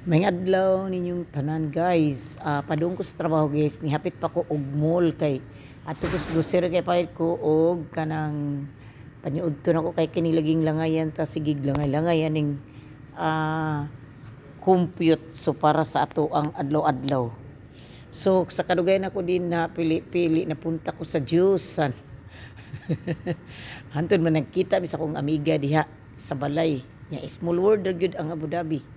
Maayong adlaw ninyong tanan, guys. Padung ko sa trabaho, guys, nihapit pa ko og mall kay adto ko sa grocery kay palit ko og kanang paniudto nako kay kini laging langayan ta, sige langay-langay aning compute, so para sa ato ang adlaw-adlaw. So sa kadugayan ako din na pili-pili, napunta ko sa juice. Hantod man nagkita mi sa akong amiga diha sa balay. Nya small world ra gyud ang Abu Dhabi.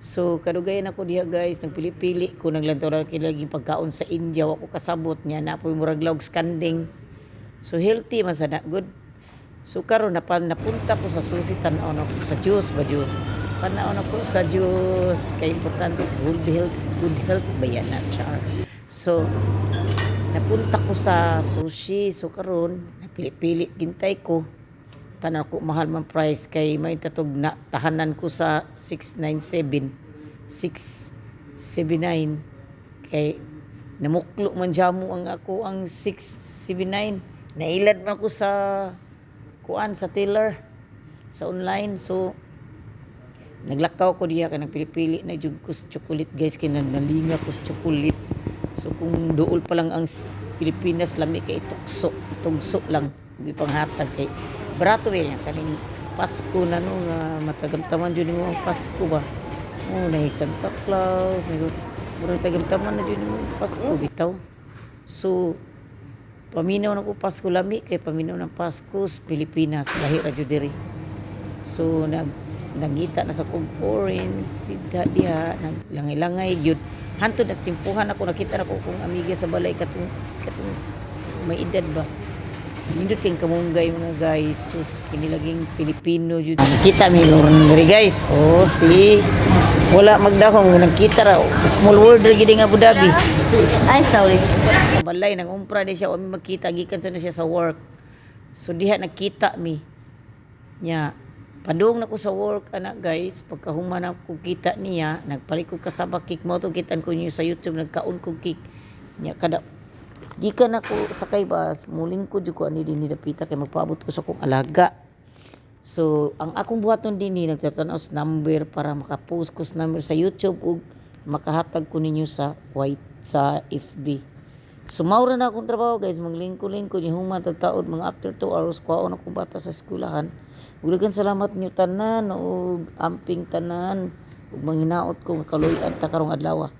So kadugayan ako diha, guys, nagpili-pili ko, naglantaw ra lagi pagkaon sa India, wa ko kasabot niya na poy murag log kanding. So healthy man sa na good. So karon na napunta ko sa sushi, tan-aw na ko sa juice ba, juice. Tan-aw na ko sa juice kay importante sa good health ba yan na char. So napunta ko sa sushi. So karon napili-pili gintay ko. Tanaw ko mahal man price kay may tatog na tahanan ko sa 697, 679 kay namuklo man jamo ang ako ang 679, nailad man ko sa kuan, sa teller sa online. So naglakaw ko diha kay nagpili-pili na jud ko sa chocolate, guys, kay nalinga ko sa chocolate. So kung duol pa lang ang Pilipinas, lami kay itukso itugso lang ug ipanghatag kay barato eh, kaning Pasko na no nga matagamtaman jud nimo ang Pasko ba. Oh, na Santa Claus na murag tagamtaman na jud nimo ang Pasko bitaw. So paminaw na ko Pasko, lami kay paminaw ng Pasko sa Pilipinas, lahi ra jud diri. So nangita na sa kog orange diha diha, naglangay-langay gyud. Hantod at simpuhan ako, nakita na ko kung amiga sa balay, katong may edad ba. Nindot kay kamunggay, mga guys. Sus, kini laging Pilipino jud. Nakita mi Lauren diri, guys. Oh, si wala magdahong nagkita ra. Small world ra gid ang Abu Dhabi. Ay, sorry. Balay nang umpra di siya, wa mi magkita gikan sa na siya sa work. So diha nagkita mi. Nya padung na ko sa work ana, guys, pagkahuman ako kita niya, nagpalit ko cassava cake mo to, kitan ko niyo sa YouTube nagkaon ko cake. Nya kada gikan ako sakay bus, muling ko jud ko ani dinhi dapita kay magpaabot ko sa akong alaga. So, ang akong buhaton dinhi, nagtatanaw sa number para makapost ko sa number sa YouTube ug makahatag ko ninyo sa white sa FB. So, maura na akong trabaho, guys, maglingko-lingko niya human taod mga after 2 hours kuhaon akong bata sa eskwelahan. Ug daghan salamat niyo tanan ug amping tanan ug manghinaot ko nga kaluy-an ta karong adlaw.